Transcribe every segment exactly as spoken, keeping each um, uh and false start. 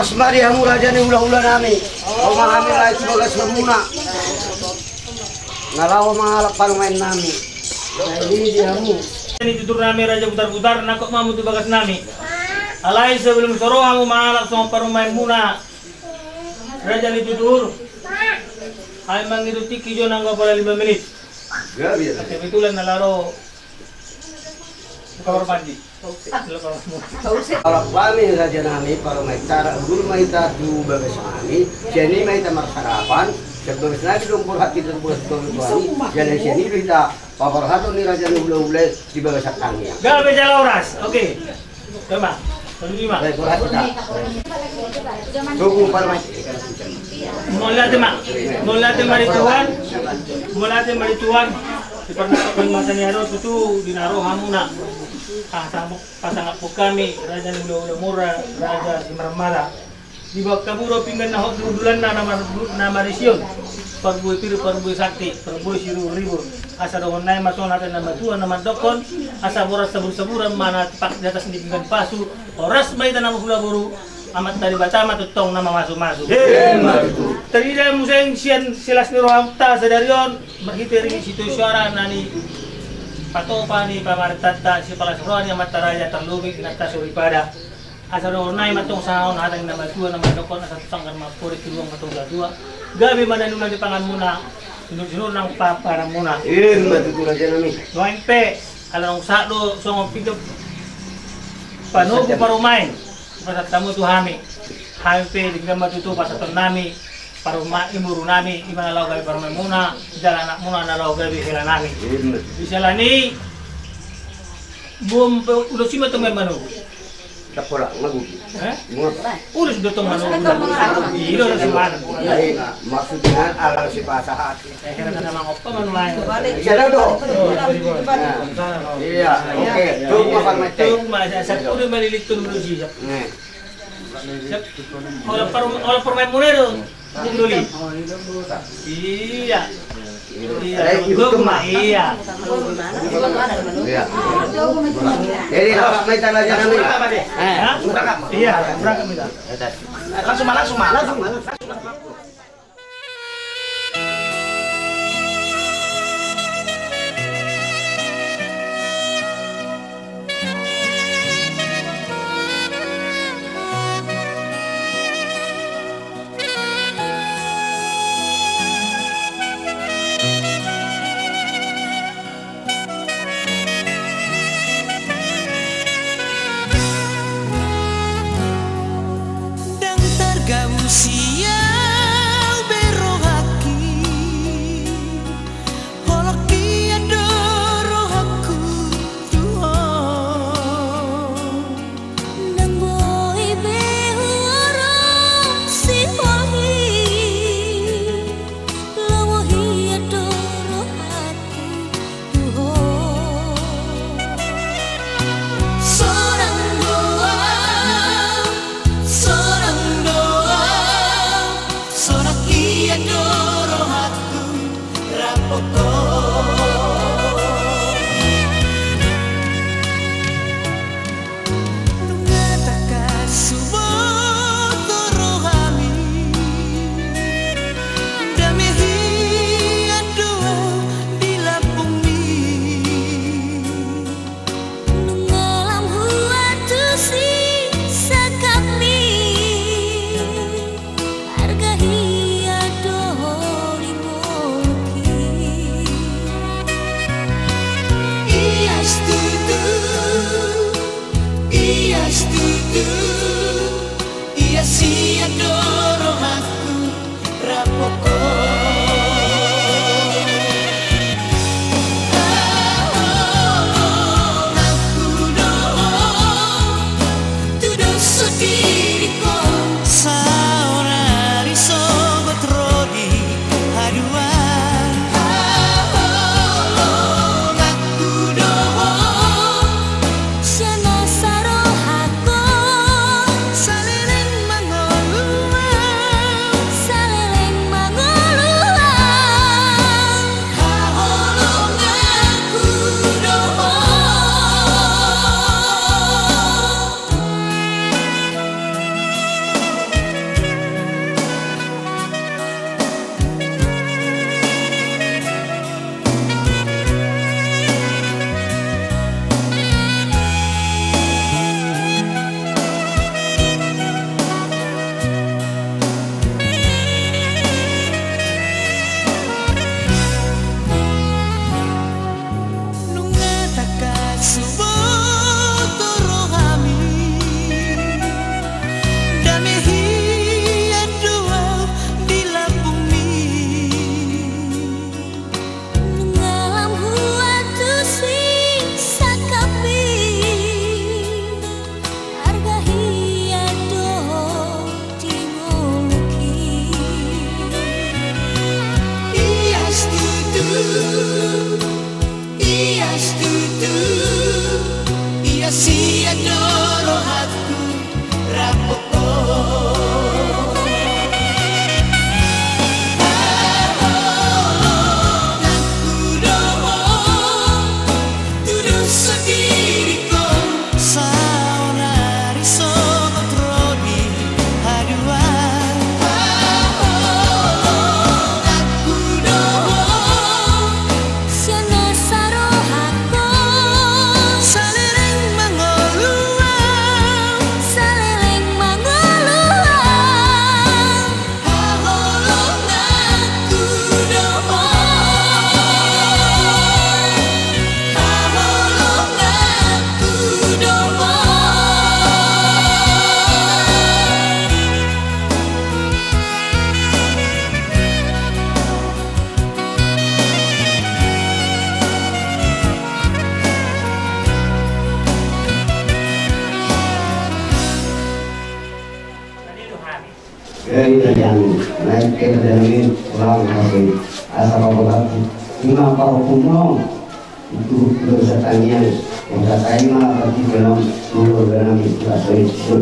Sumadi hamu raja ni hulahula nami. Ro ma hami lae tu bagas hamuna. Na laho mangalap parumaen nami. Sumadi di hamu. Raja ni tutur nami, raja butarbutar, nangkok ma hamu tu bagas nami. Alai sebelum so ro hamu mangalap songon parumaenmuna, raja ni tutur, hami mangido tingki jo nanggo pola lima menit. Kebetulan na laho ro kamar mandi. Alap hami raja nami, parumaenta, ra hundul ma hita tu bagas nami. Sian i ma hita marsarapan. Sian bagas nami do borhat hita tu bagas ni tonga ni tua nami. Jala sian i do hita paborhathon ni raja ni hulahula i di bagas tangiang. Gabe jala horas. Oke. Coba. Tunggu ma. Baik, borhat hita. Tunggu, parumaen. Mauliate ma. Mauliate ma di Tuhan. Mauliate ma di Tuhan. Di parnasok ni masa ni ari on tutu di na ro hamuna. Ah, sama. Pasangaphon hami raja ni hulahula muna, raja Simarmata. Diboan hamu do pinggan na hot di hundulanna na mar-, na marisi on. Parbue pir, parbue santi, parbue siribur-ribur. Asa dohonon nami ma songon hata ni na matua na mandokkon, asa boras sabur-saburan ma na tipak di atas ni pinggan pasu. Horas ma hita na marhula boru. Amanta Debata ma tongtong na mamasumasu. Tarida muse sian silas ni rohanta sadari on. Marhite ringgit sitio suara na nipatopa ni pamarentanta, sipalas roha ni amanta raja, tarlobi inanta soripada. Asa dohonon nami ma tong songon hata ni na matua na mandokkon, asa tu sanggar ma amporik, tu ruang ma tong satua. Gabe ma na niula ni panganmuna, sinur-sinur nang pamparanmuna. Ima tutu raja nami. Nuaeng pe ala naung sahat do songon pindo panogu parumaen. Pasahat hamu tu hami. Hami pe denggan ma tutu pasahaton nami. Parumaen, boru nami, ima na laho gabe parumaenmuna, jala anakmuna na laho gabe hela nami. Ima. Di sela ni i, bom pe ulos i ma tong manogu. Tapola, magugi. Eh? Mangapa? Ulos do tong manogu. Iya, ulos i ma. Ai, maksudna ala sipasahat. Eh, hela na mangoppa manuaeng. Iya, do. Iya, oke. Tung ma, parumaen. Tung ma, sa-, satu udah melilit tuh dulu sih. Nih. Siap. Olah parum-, olah parumaenmuna do. Bung Doli. Iya. Iya. Eh, Bung Doli, iya. Iya. Jadi, apa, minta lagi kami? Hah? Iya, berangkat minta. Langsung, langsung, langsung. Ndang targabus i au be rohangki, holong hian do rohangku tu ho. Ndang boi be huurusi ho i, lomo hian do rohangku tu ho. Sonang do au, sonang do au, sonang hian do rohangku rap ho. Nunga tangkas huboto rohami, dame hian do au di lambungmi. Nunga lam huantusi sangkapmi, arga hian do ho di ngolungki. Ias tutu, ias tutu, ias hian do rohangku rap ho. Holongku do ho, tu dos sandiri ho, saonari sogot ro di haduan. Holongku do ho, sian nasa rohangkon, saleleng mangolu. Dari kerajaan, naik ke kerajaan ini, pulang kasih. Asa kau berlaku. Lima apa hukummu? Itu dosa tangiang. Dosa tangiang apa di dalam mulut dan itu dosa itu.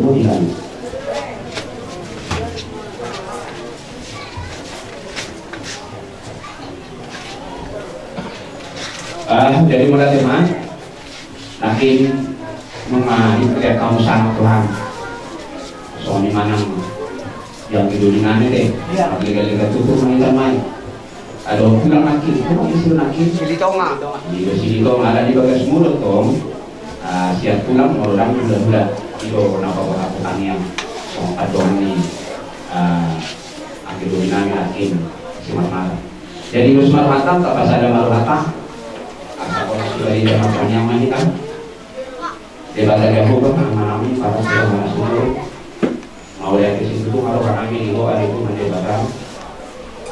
Ah, jadi mulai teman. Nangkin nunga dipakai hamu sangap Tuhan. Songon i manang yang di dunia ini deh. Iya. Lega-lega tutup mai tamai. Ada pulang nangkin, itu nangkin sini nangkin. Silitonga. Iya, Silitonga. Ada di bagas mulut tong. Ah, siap pulang, mau orang hula-hula. Itu kenapa buat aku tanya. Songon adong ni. Ah, akhir dunia ini nangkin. Simak malam. Jadi, ulos ma rohanta, tapasada ma rohanta. Asa horas tu Debata ma tangiang ma hita. Debata Jahowa, Amanami, Bapa, Sura, Mana, Sumur. Mauliate situtu ma rohanami di Ho, ale Tuhan Debata.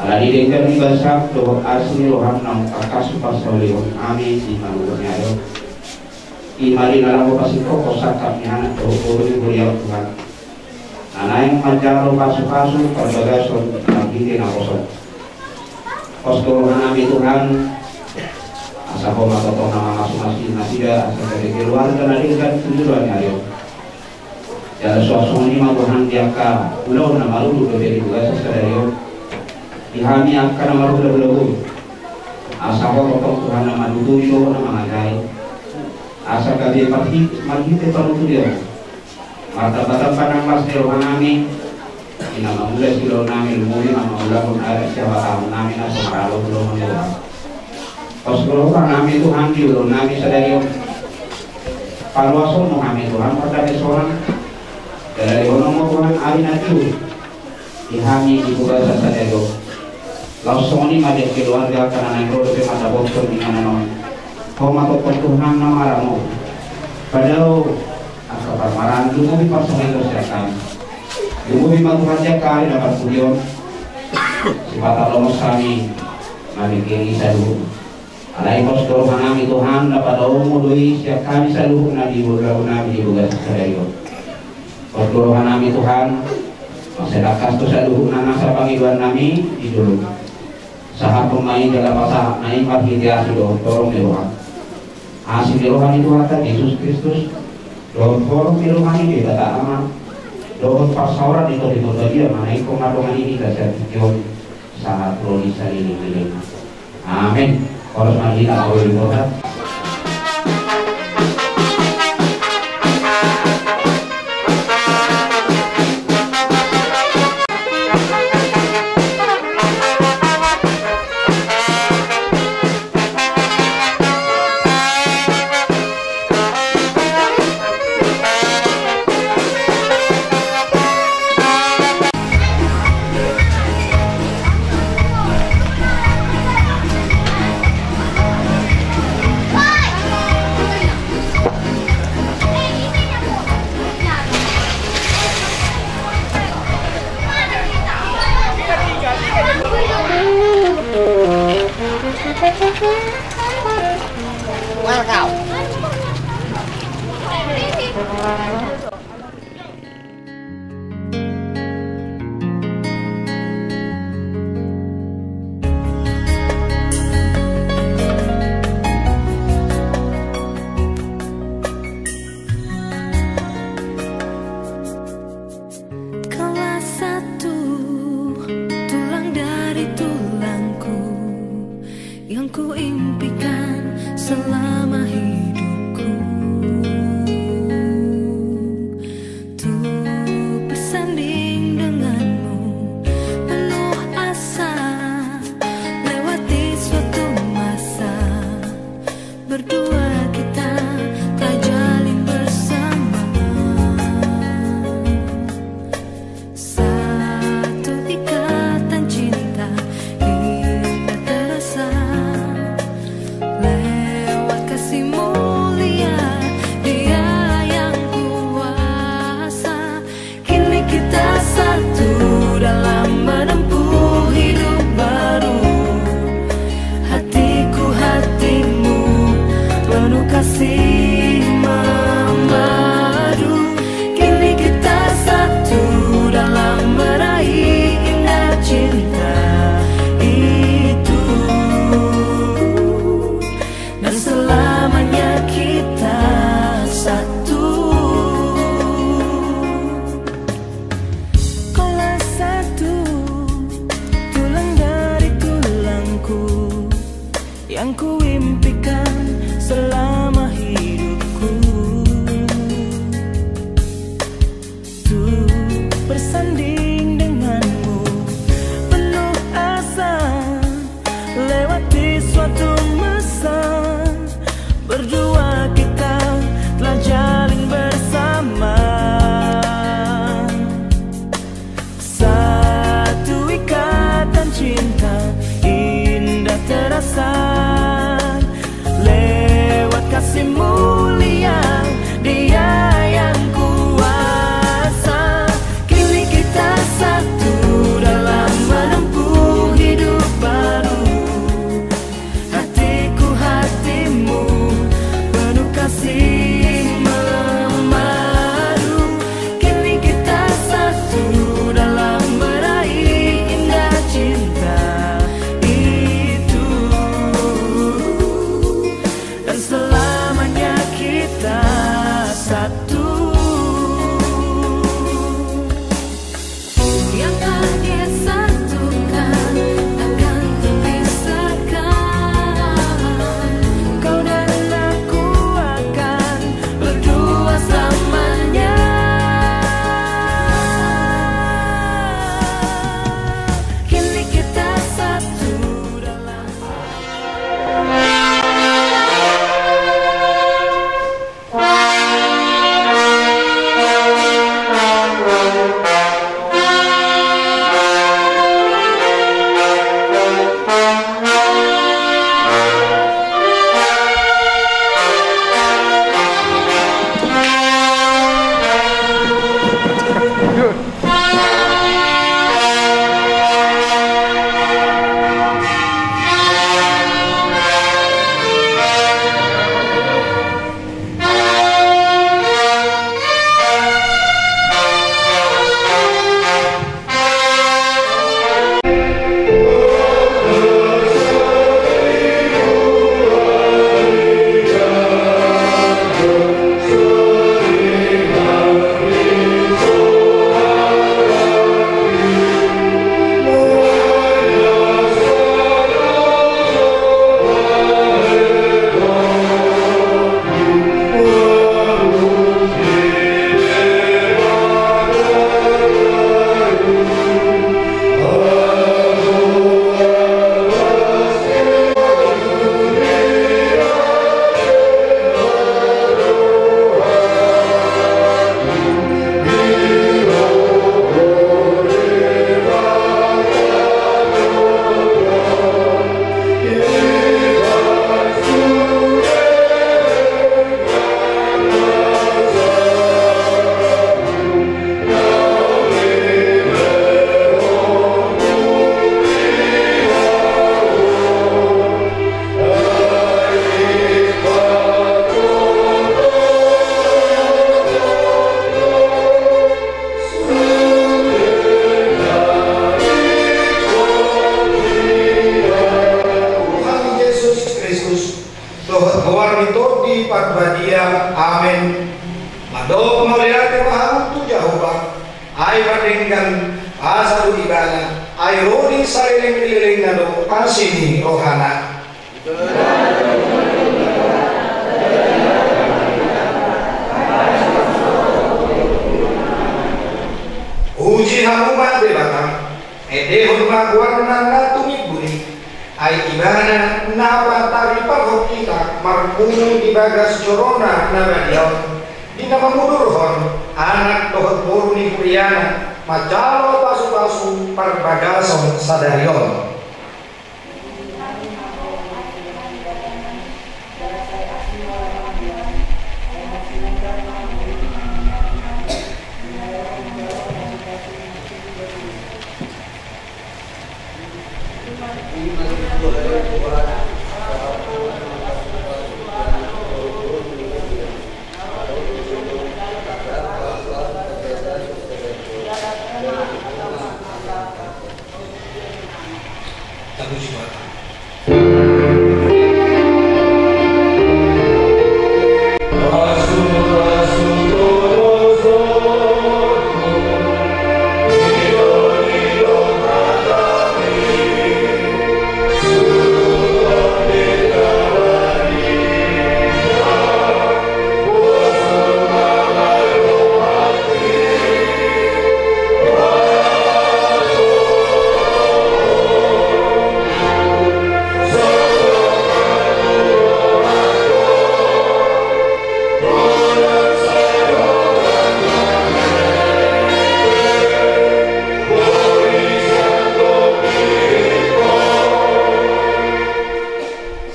Ala ni denggan ni basam dohot asi ni roham naung tangkas hupasaulihon hami di manuhor ni ari on. I ma di na laho pasingkop sangkap ni anak dohot boru ni huriaM, Tuhan. Na naeng manjalo pasu-pasu parbagason marhite naposoM. Pos do rohanami Tuhan, asa Ho ma tongtong na mamasu-masu nasida, asa gabe keluarga na denggan tu joloan ni ari on. Jala suang songon i ma Tuhan di angka ulaon na marudut dope di bagasan sadari on. Di hami angka na marhulahula on. Asa Ho tongtong Tuhan na manuturi dohot na mangajari. Asa gabe marhi-, marhite panuturion. Martamba-tamba nang las ni rohanami, i na mangula siulaonnami, lumobi ma mangulahon adat sihabatahonnami na so maralo tu lomo ni roha. Pos do rohanami Tuhan di ulaonnami sadari on. Paloashon ma hami Tuhan, pardame sonang. Jala lehonon ma Tuhan ari na tiur. Di hami di bagasan sadari on. Laos songon i ma di keluarga angka na naeng ro dope mandapothon inganan on. Ho ma tongtong Tuhan na mangaramoti. Padao angka parmaraan, lumobi parsahit sian hami. Lumobi ma Tuhan di angka ari na parpudi on. Sipata lomos hami mangingini saluhut. Alai pos do rohanami Tuhan, na padaoMu do i sian hami saluhutna di ulaonnami di bagasan sadari on. Pos do rohanami Tuhan, mansai tangkas tu saluhutna nasa pangidoannami di joloM. Sahaphon ma i jala pasahat ma i marhite asi dohot holong ni rohaM. Asi ni roha ni Tuhanta Jesus Kristus, dohot holong ni roha ni Debata Ama, dohot parsaoran ni Tondi Porbadia, manangihon ma dongan i di hita sian tingki on sahat ro di saleleng ni lelengna. Amin. Horas ma di hita, olo di kota. Welcome. Kaulah satu tulang dari tulangku yang kuimpikan selama hidupku, untuk bersanding denganmu, penuh asa lewati suatu masa. Berdua kita telah jalin bersama. Satu ikatan cinta indah terasa lewat kasih mulia Dia yang kuasa. Kini kita satu dalam menempuh hidup baru. Hatiku hatimu penuh kasih memadu. Kini kita satu dalam meraih Parbadia. Amen. Mandok mauliate ma hamu tu Jahowa, ai pardenggan asa do Ibana, ai ro di saleleng ni lelengna do asi ni rohana. Puji hamu ma Debata, endehon ma goarna na tumimbu i. Ai Ibana na patariparhon hita marpungu di bagas joroNa na badia on, di na mamudurhon anak dohot boru ni huriaNa manjalo pasupasu parbagason sadari on. Tapuji Tuhan.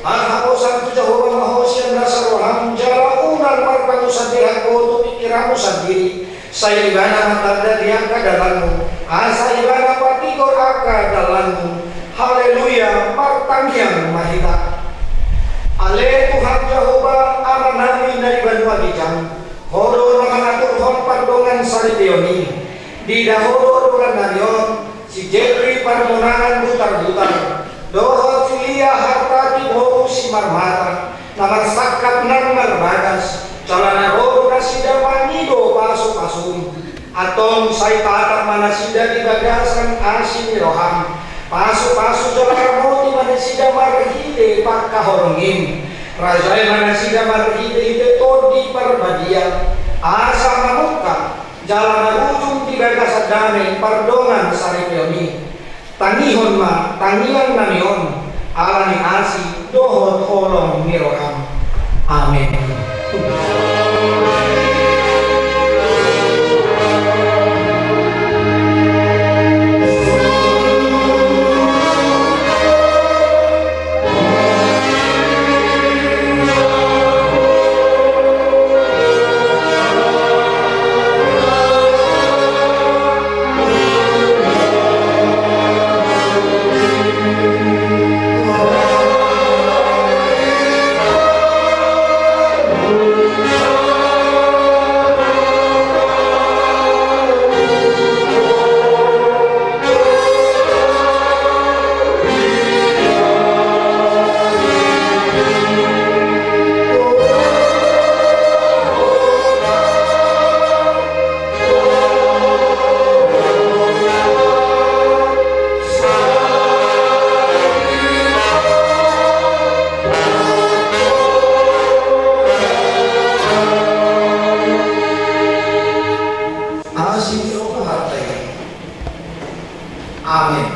Marhaposan tu Jahowa ma ho sian nasa roham, jala unang marpangusan diringkot tu pingkiranmu sandiri. Sai Ibana ma tanda di angka dalanmu, asa Ibana patigor angka dalanmu. Haleluya, martangiang ma hita. Ale Tuhan Jahowa, Amanami na di banua ginjang, Ho do na mangaturhon pardongan saripeon i. Diida Ho do dongannami on, si Jeffrey Parmonangan Butarbutar, dohot si Lia Hartati boru Simarmata, na marsangkap nang marbagas, jala na ro do nasida mangido pasupasum. Antong sai patar ma nasida di bagasan asi ni roham. Pasupasu jala ramoti ma nasida marhite pangkaholongim. Rajai ma nasida marhitehite Tondi Parbadia, asa mamungka jala marujung di bagasan dame pardongan saripeon i. Tangihon ma tangiangnami on, ala ni asi dohot holong ni roham. Amen. Asi ni roha Tuhanta i. Amen.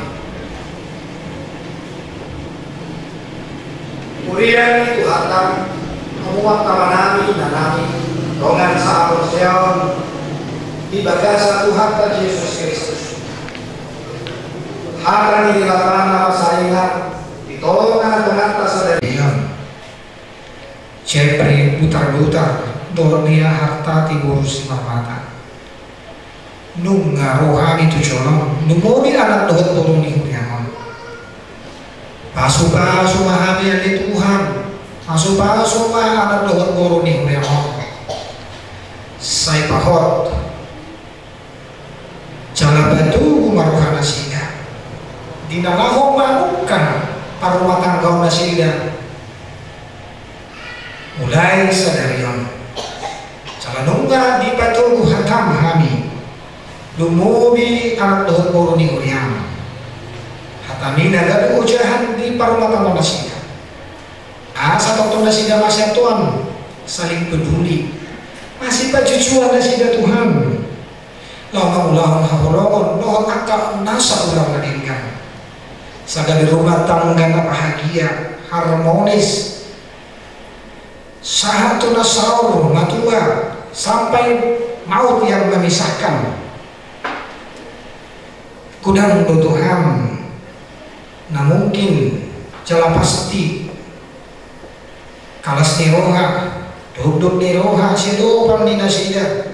Huria ni Tuhanta, hamu angka amanami, inanami, dongan sahaporseaon di bagasan Tuhanta Jesus Kristus. Hata ni Debata na marsarinan di tongatonganta sadari on. Jeffrey Butarbutar dohot Lia Hartati boru Simarmata. Nunga ro hami tu jolo, numodi anak dohot boru ni huriam on. Pasupasu ma hami ale Tuhan, pasupasu ma anak dohot boru ni huriam on. Sai pahot jala patogu ma roha nasida di na laho manungkun parrumatanggaon nasida. Mulai sadari on. Jala nunga dipatogu hatam hami, lumobi anak dohot boru ni huriam. Hatami na gabe ojahan di parumatangon nasida. Asa tongtong nasida masiantoan, saling peduli, masipajujuan nasida Tuhan. Laho mangulahon haholongon dohot angka nasa ulaon na denggan. Asa gabe rumah tangga na bahagia, harmonis. Sahat tu na saur matua, sampai maut yang memisahkan. Godang do Tuhan na mungkin, jala pasti, kalas ni roha, dokdok ni roha, siadopan ni nasida.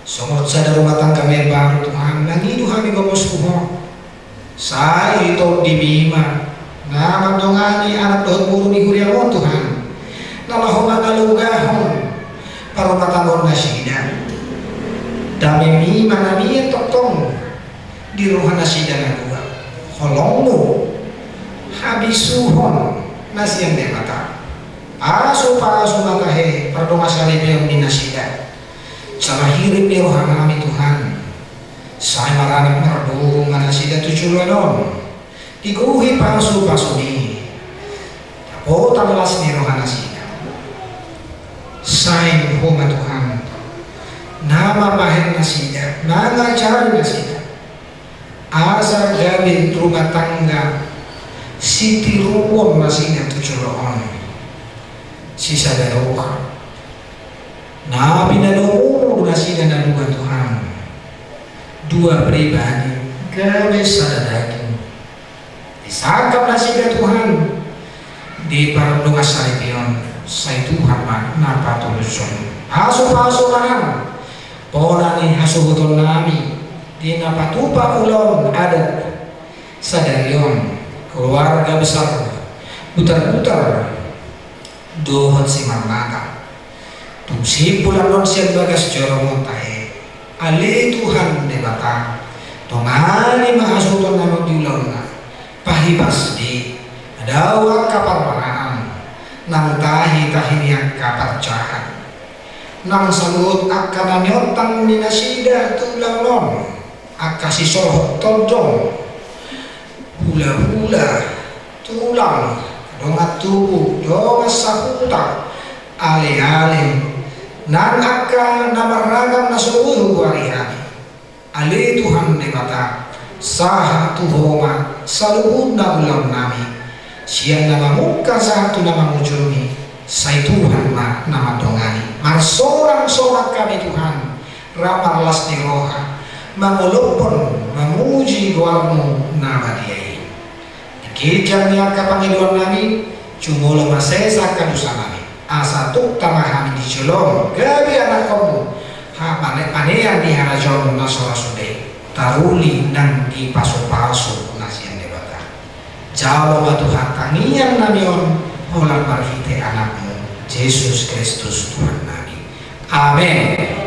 Songon sada rumah tangga ma i baru Tuhan, mangido hami gomos tu Ho. Sai tondimi ma na mandongani anak dohot boru ni huriam on Tuhan, na laho mangalugahon parumatangon nasida. Damemi ma na mian tongtong di roha nasida na dua. HolongMu, habisuhon na sian Debata. Pasupasu ma tahe pardongansaripeon ni nasida. Jala hirim ni rohanami Tuhan, sai maranak marboru ma nasida tu joloan on. Digohi pasupasuMi, dapotan las ni roha nasida. Sai Ho ma Tuhan na mambahen nasida, mangajari nasida, asa gabe rumah tangga sitiruon nasida tu jolo on. Sisada roha. Na pinadomu nasida na dua Tuhan, dua pribadi gabe sada daging. Disangkap nasida Tuhan di pardongansaripeon, sai Tuhan ma na patuluson. Pasupasu ma Ho bona ni hasuhutonnami di na patupa ulaon adat sadari on, keluarga besar Butarbutar dohot Simarmata. Tung simpul annon sian bagas jolom on tahe. Ale Tuhan Debata, dongani ma hasuhuton na di ulaonna. Pahibas di na dao angka parmaraan nang tahi-tahi ni angka parjahat, nang saluhut angka na niontang ni nasida tu ulaon on. Angka sisolhot tondong, hulahula, tulang, dongan tubu, dongan sahuta, aleale, nang angka na marragam na so boi hugoari hami. Ale Tuhan Debata, sahat tu Ho ma saluhutna ulaonnami, sian na mamungka sahat tu na mangujungi. Sai Tuhan ma na mandongani. Marsorang-sorang hami Tuhan, rap marlas ni roha, mangolophon, mamuji goarMu na badia i. Di ginjang ni angka pangidoannami, jumolo ma sesa angka dosanami, asa tukta ma hami di jolo on gabe anakkonMu, ha, pane-, panean di harajaon na so ra sude, taruli nang di pasupasu na sian Debata. Jalo ma Tuhan tangiangnami on, holan marhite AnakMu, Jesus Kristus Tuhannami. Amen.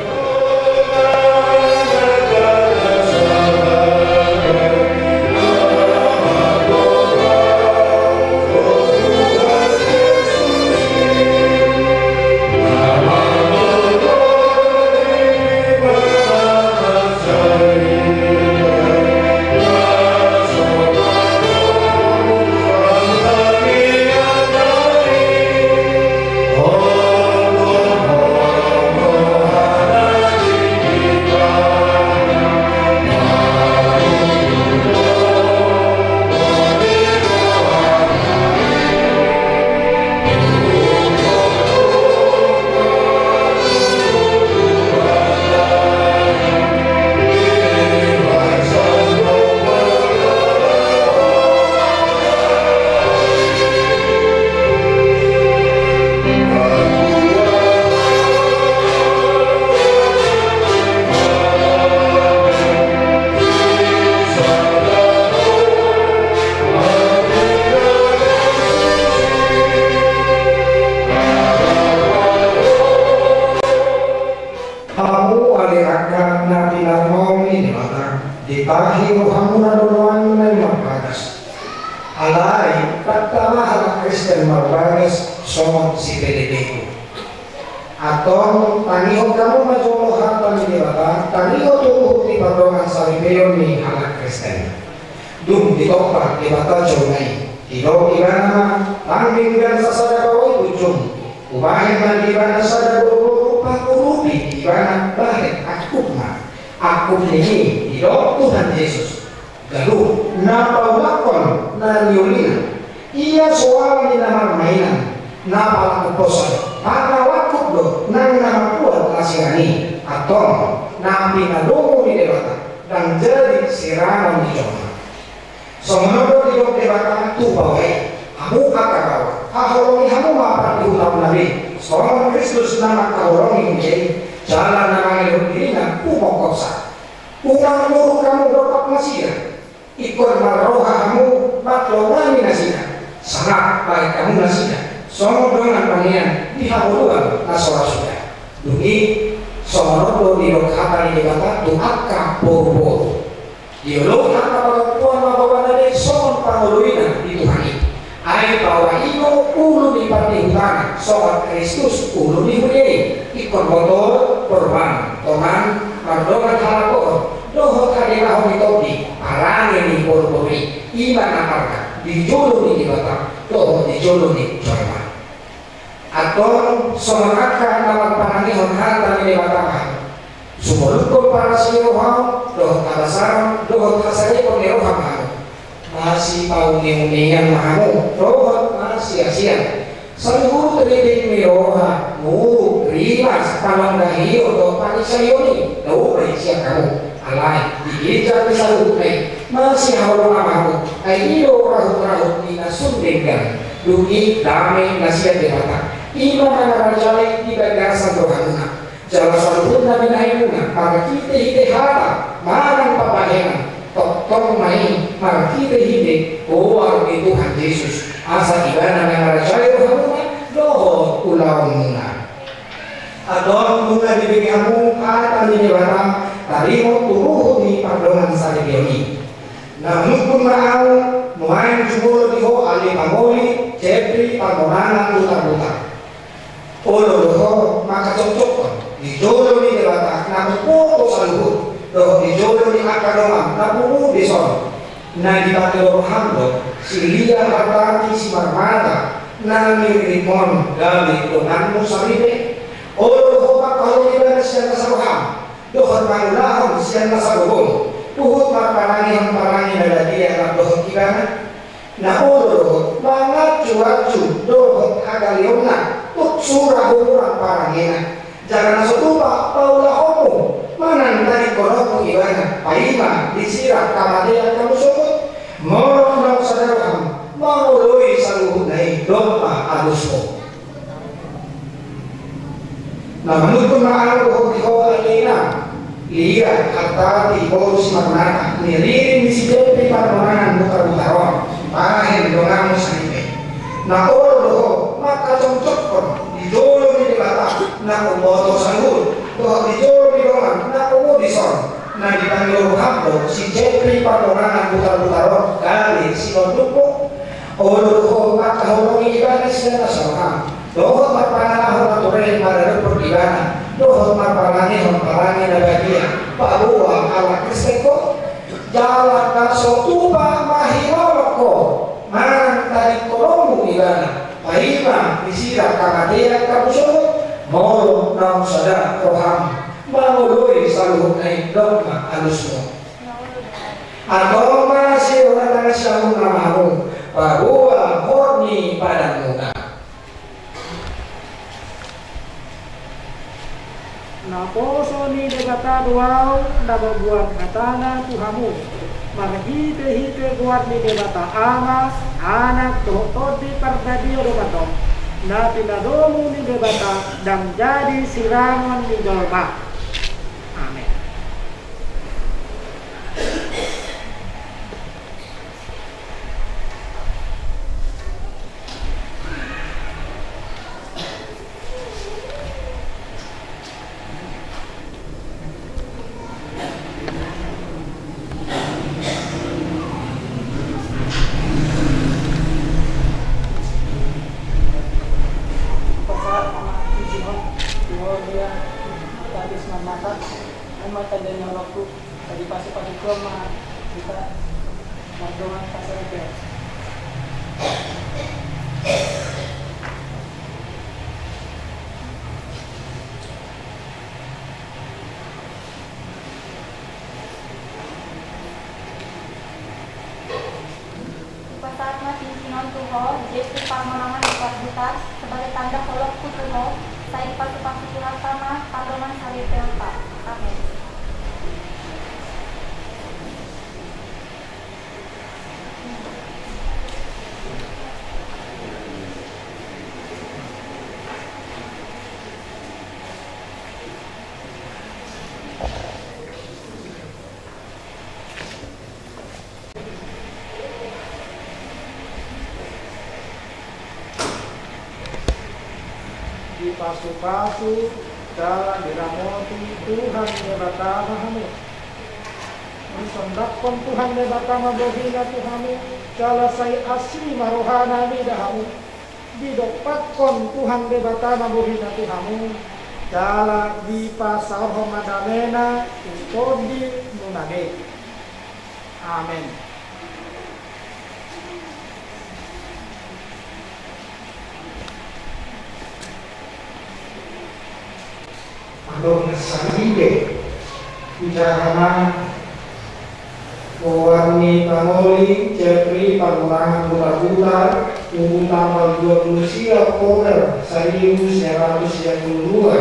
Antong tangihon hamu ma jolo hata ni Debata, tangihon tu uhum ni pardongansaripeon ni halak Kristen. Dung ditompa Debata jolma i, didok Ibana ma, ndang denggan sasada baoa i punjung. Hubahen ma di Ibana sada boru-boru, pangurupi Ibana bahen angkupna. Angkup ni i didok Tuhan Jesus. Ganup na paulakkon na niulina, ia so ala ni na marmainan, na palangkuphon, pangalangkup do nang na mambuat lasiran i. Antong na pinadomu ni Debata, ndang jadi sirangon ni jolma. Songon on do didok Debata tu baoa i, hamu angka baoa, haholongi hamu ma pardihutamuna be, songon Kristus na mangkaholongi huria i, jala na mangelek dirina hu pongkopsa. Unang muruk hamu dompak nasida, ingkon marroha hamu mandongani nasida, sangap baen hamu nasida songon dongan panean di hangoluan na so ra suda. Dung i, songon on do didok hata ni Debata tu angka boru-boru. Dioloi angka parompuan ma baoana be songon pangoloina di Tuhan i. Ai baoa i do ulu ni pardihutana, songon Kristus ulu ni huria i. Ingkon botol, porban, tongan, mardongan halakohon dohot hadengahon ni tondi, parange ni boru-boru i, i ma na arga di jolo ni Debata dohot di jolo ni jolma. Antong songon angka na marparangehon hata ni Debata ma hamu. Sumolukkon parasirohaon dohot habasaron dohot hasalephon ni roha ma hamu. Masipaune-unean ma hamu dohot masiasian. Saluhut riting ni roha, muruk, rimas, panonggahon dohot pangisaion i, dope sian hamu. Alai di ginjang ni saluhutna i, masihaholongan ma hamu. Ai i do rahut-rahut ni na sun denggan. Dung i dame na sian Debata, i ma na mangarajai di bagasan rohamuna. Jala saluhutna binahenmuna marhite-hite hata manang pambahenan, tongtong ma i marhite-hite goar ni Tuhan Jesus, asa Ibana mangarajai rohamuna dohot ulaonmuna. Antong nunga dibege hamu hata ni Debata, taringot tu uhum ni pardongansaripeon i. Na manungkun ma ahu, nuaeng jumolo di ho ale pangoli, Jepri, Parmonangan Butarbutar. Olo do ho mangkacongcongkon di jolo ni Debata na umboto saluhut, dohot di jolo ni angka dongan na pungu dison. Na dipatudu roham do si Lia Hartarti Simarmata na niririmhon gabe donganmu saripe. Olo do ho mangkaholongi ibana sian nasa roham dohot mangulahon sian nasa gogom, huhut marparangehon parange na badia rap dohot ibana. Na olo do ho manganju-anju dohot hagaleonna, tuk sura hurang parangena. Jala na so tupa paulahonmu manang tadingkononmu ibana, paima disirang hamatean hamu sogot. Molo naung sada roham mangoloi saluhutna i, dompak alusmu. Na manungkun ma ahu dohot di ho ale inang Lia Hartarti boru Simarmata, niririm ni si Jepri Parmonangan Butarbutar on, bahen donganmu saripe. Na olo do ho mangkacongcongkon di jolo ni Debata na umboto saluhut, dohot di jolo ni dongan na pungu dison. Na dipatudu roham do si Jepri Parmonangan Butarbutar on gabe sinondukmu. Olo do ho mangkaholongi ibana sian nasa roham, dohot marpangalahon na ture maradophon ibana, dohot marparangehon parange na badia paboa halak Kristen ho. Jala na so tupa mahinolak ho manang tadingkononmu ibana, paima disirang hamatean hamu sogot. Molo naung sada roham mangoloi saluhutna i, dompak alusmu. Antong ma siroha na siamun na mamu paboa hot ni padanmuna. Naposo ni Debata do ahu na mamboan hatana tu hamu marhite-hite goar ni Debata Ama, Anak dohot Tondi Parbadia do mandok, na pinadomu ni Debata ndang jadi sirangon ni jolma. Amen. Mata, memang tanda nyolokku, tadi pasu-pasu tua ma kita mardongan pasal dia. Hupasahat ma tingki on tu ho, Jesus parmonangan di parbutar, sebagai tanda holongku tu ho, sai dipasu-pasu Tuhanta ma pardongan saripeonta. Amen. Dipasu-pasu jala diramoti Tuhan Debata ma hamu. Disondangkon Tuhan Debata ma bohina tu hamu, jala sai asi ma rohana mida hamu. Didompakkon Tuhan Debata ma bohina tu hamu, jala dipasaorhon ma damena tu tondimuna be. Amen. Adong na saripe, ujaha ma goar ni pangoli Jeffrey Parmonangan Butarbutar, tubu tanggal dua puluh sia Oktober saribu sia ratus sia puluh dua,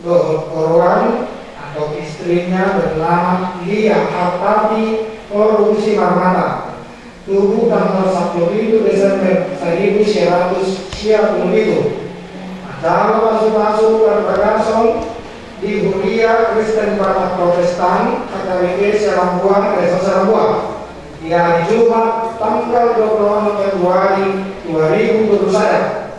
dohot oroan atau istrinya bernama Lia Hartati Korung Simarmata, tubu tanggal sampulu pitu Desember saribu sia ratus sia puluh pitu. Manjalo pasu-pasu parbagason di Huria Kristen Batak Protestan H K B P Salambuan, Resa Salambuan, di hari Jumat tanggal dua puluh enam Februari dua ribu dua puluh sada.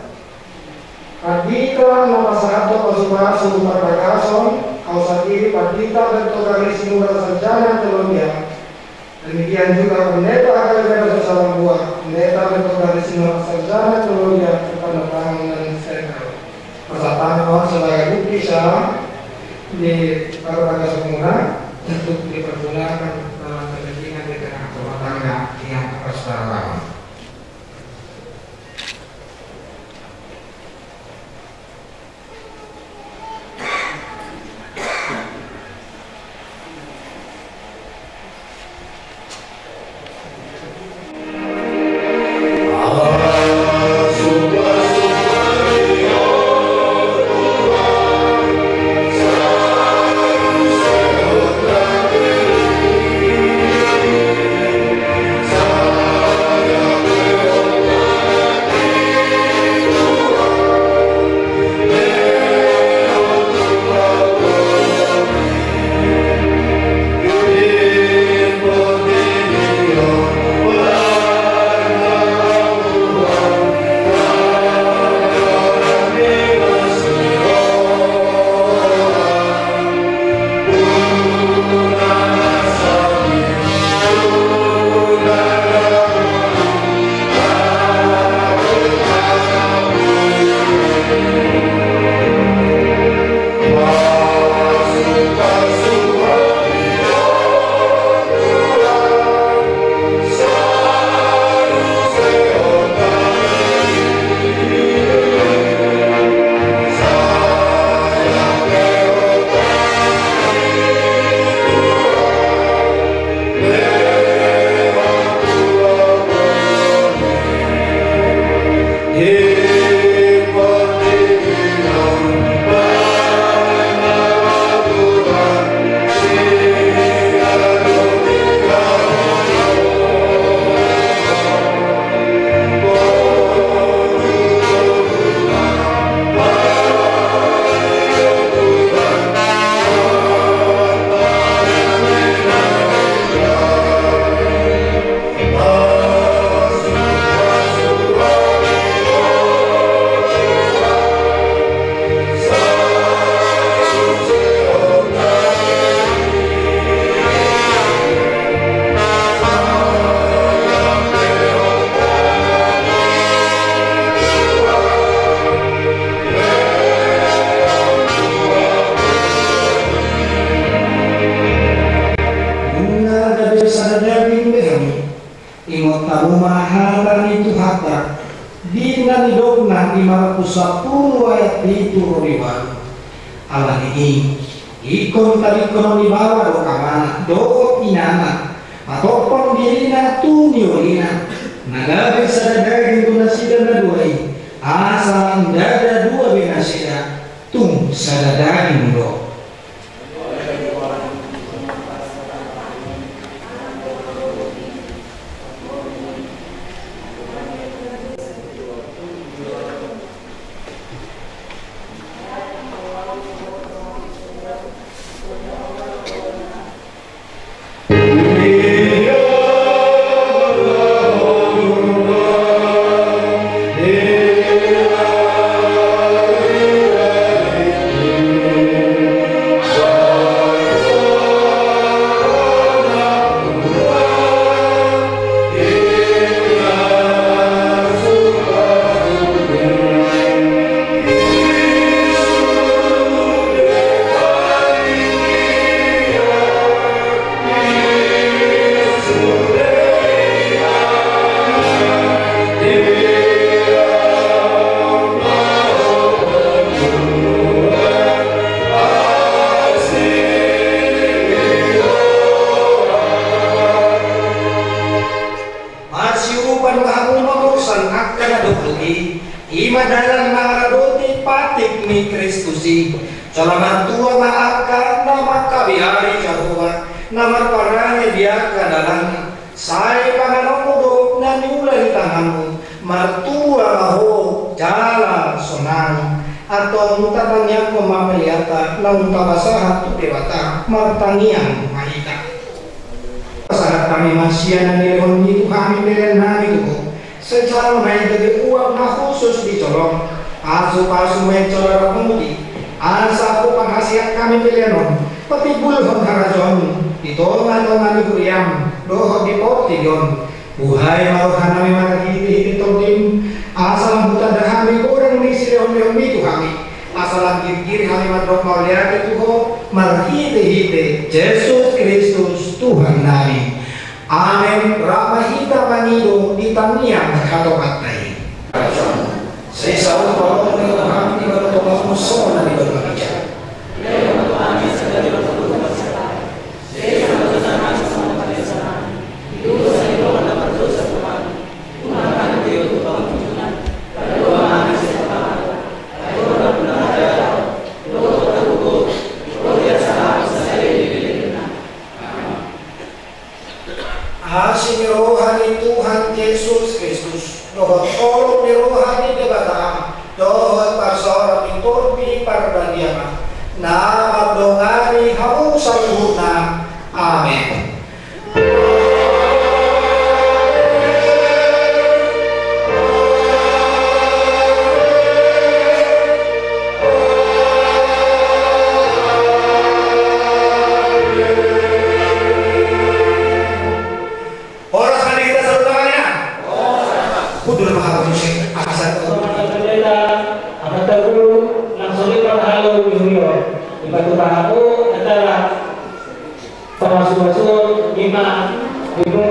Pandita na pasahathon pasu-pasu parbagason, au sandiri Pandita Bertoga Risinura Sarjana Teologia. Demikian juga Pendeta H K B P Resa Salambuan, Pendeta Bertoga Risinura Sarjana Teologia, bertanda tangan dan stempel. Pasahat hami on sebagai bukti sah di parbagason muna untuk dipergunakan dalam kepentingan di tengah rumah tangga yang bersaudara. Sampulu ayat pitu ro di ualu. Ala ni i, ingkon tadingkonon ni bapa dohot amana dohot inana, matophon dirina tu niolina, na gabe sada daging do nasida na dua i, asa ndada dua be nasida, tung sada daging do. Marsiurupan ma hamu mamorsan angka na dokdok i, i ma dalan mangaradoti patik ni Kristus i. Jala martua ma angka na mangkabiari Jahowa, na marparange di angka dalanna. Sai panganonmu do na niula ni tanganmu, martua ma ho jala sonang. Antong tatangiangkon ma peleanta naung tapasahat tu Debata, martangiang ma hita. Pasahat hami ma sian na nilehon ni tu hami pelean nami tu ho. Sai jalo ma i gabe uap na hushus di jolom, pasupasu ma i jala rap muti, asa hupanghasiat hami pelean on patimbulhon harajaonmu di tongatonga ni huriam dohot di portibi on. Buhai ma roha nami marhitehite Tondim, asa lam hutanda hami godang ni silehonlehonmi tu hami, asa lam girgir hami mandok mauliate tu ho marhitehite Jesus Kristus Tuhan nami. Amen. Rap ma hita mangido di tangiang hatopanta i. Sai saut ma holong ni roham di banua tongamu songon na di banua ginjang. Asi ni roha ni Tuhan Jesus Kristus, dohot holong ni roha ni Debata Ama, dohot parsaoran ni Tondi Parbadia ma na mandongani hamu saluhutna. Amen. Horas ma di hita saluhutna. Hundul ma hamu muse, asa. Amanta guru, langsung i parhalo di hurio. Dipatupa hamu acara pamasumasu, ima, ibu.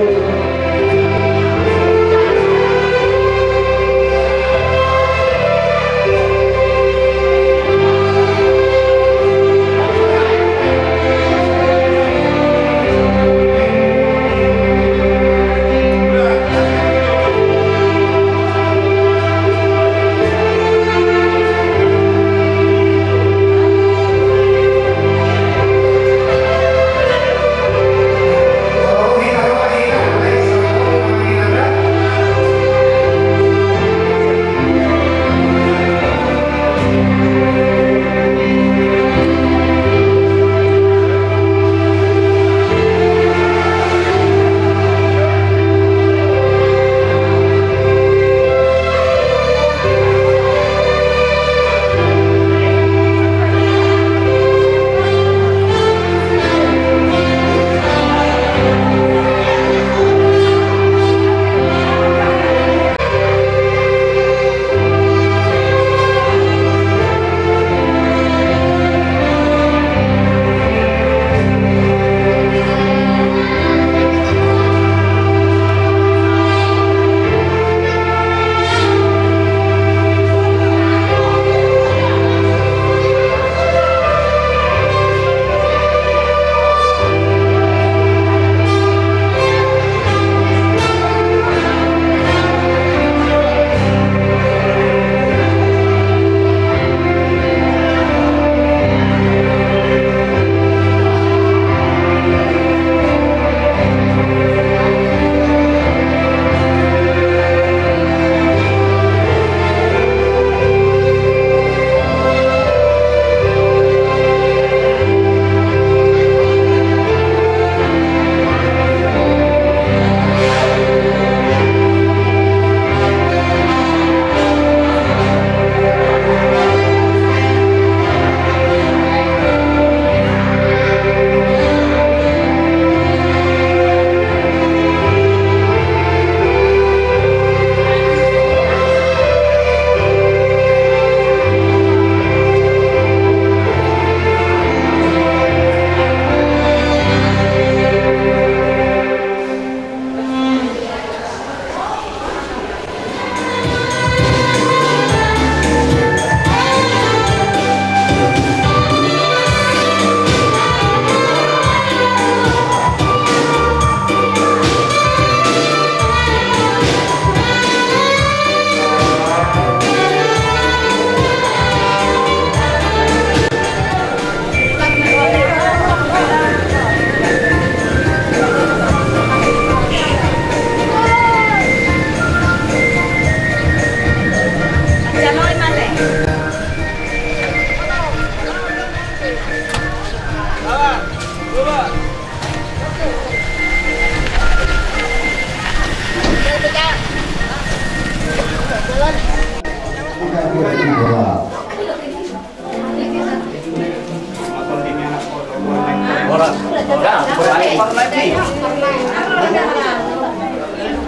Nah, paling, paling lagi.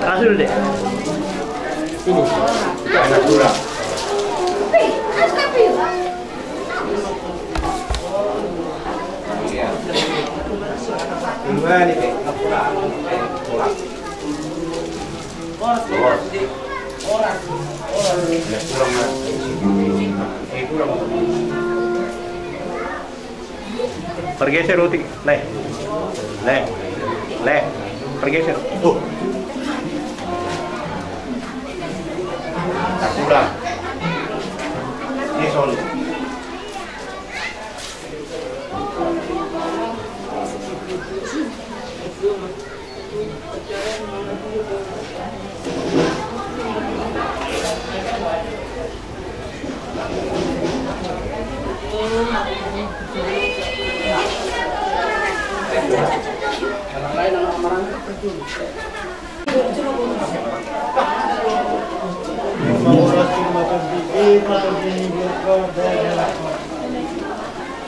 Kasih dulu deh. Ini. Ada kurang. Iya. Duluan ini, kurang. Kurang. Kurang, kurang. Pergeser, Uti. Leh. Leh. Leh. Pergeser. Tuh. Kurang. Ini soalnya.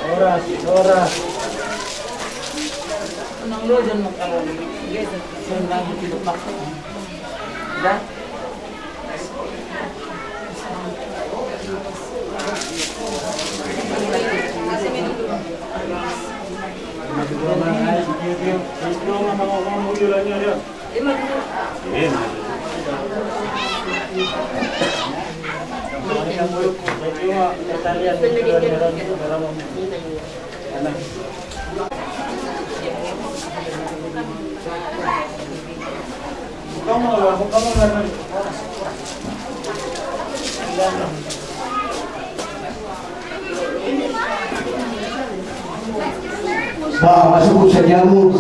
Horas, horas. Tenang dulu, jangan makan. Dia senang hidup makan. Dah. Ba, masuk sajamu,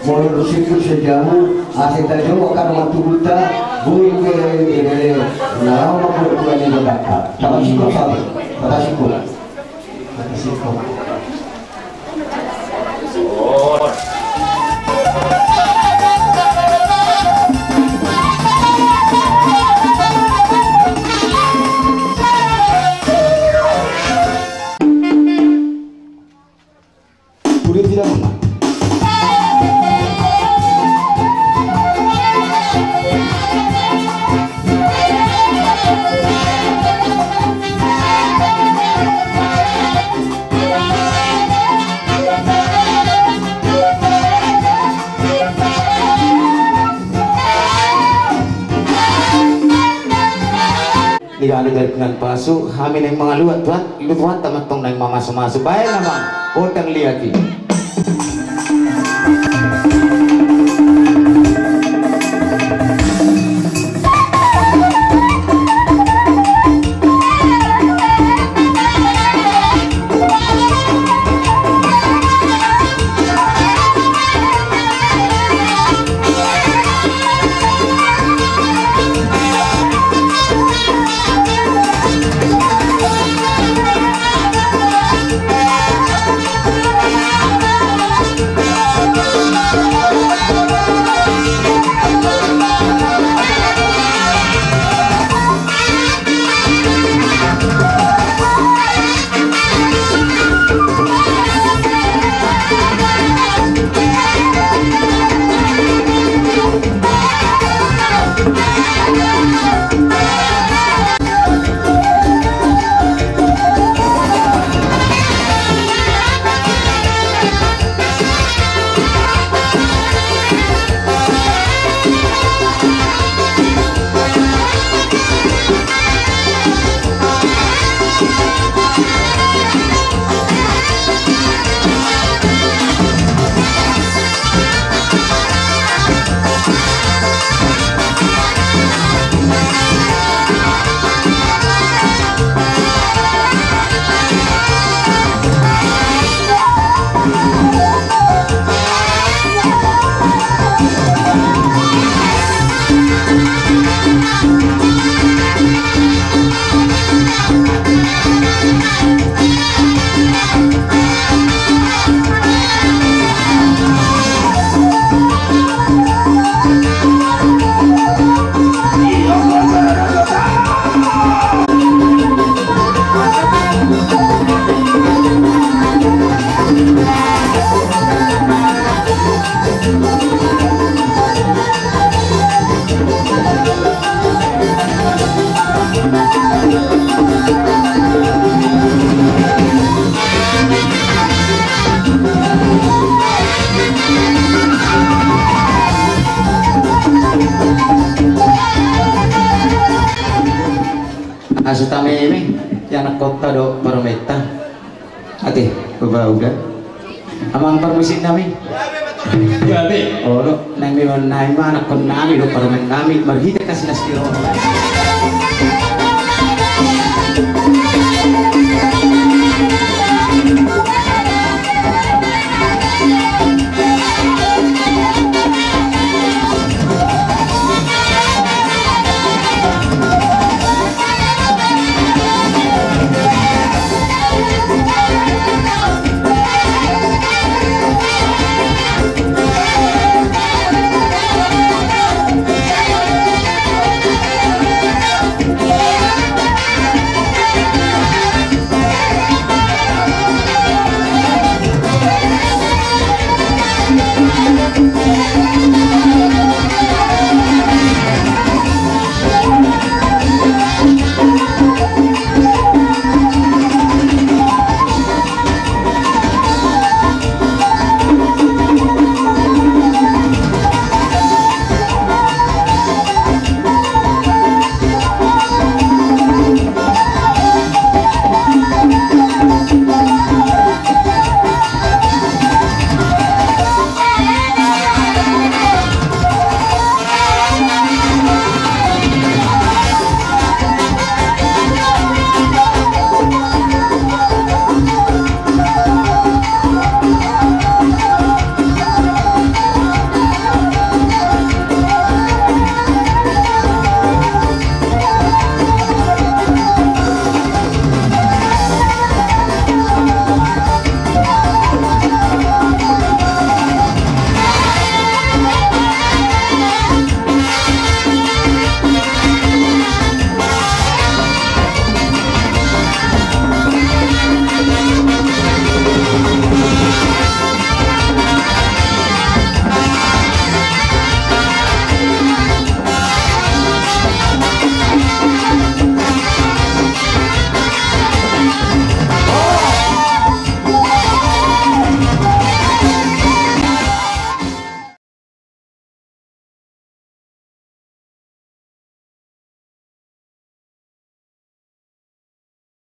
molo masuk sajamu, asa tajou angka dongan tubuta, boi be, be, be, na laho mangkuda-kuda ni dongan. Tapasingkop sabe, tapasingkop. Di ganup dengan pasu, hami naeng mangaluat, Tuan, lu Tuan, tamatong naeng mamasu-masu, baen amang, gondang liat i. Kota do parumaenta. Ate, baba uda. Amang parmusik nami. Ate. Olo, nang memang nai ma anakkon nami do parumaen nami marhite kas nastiro.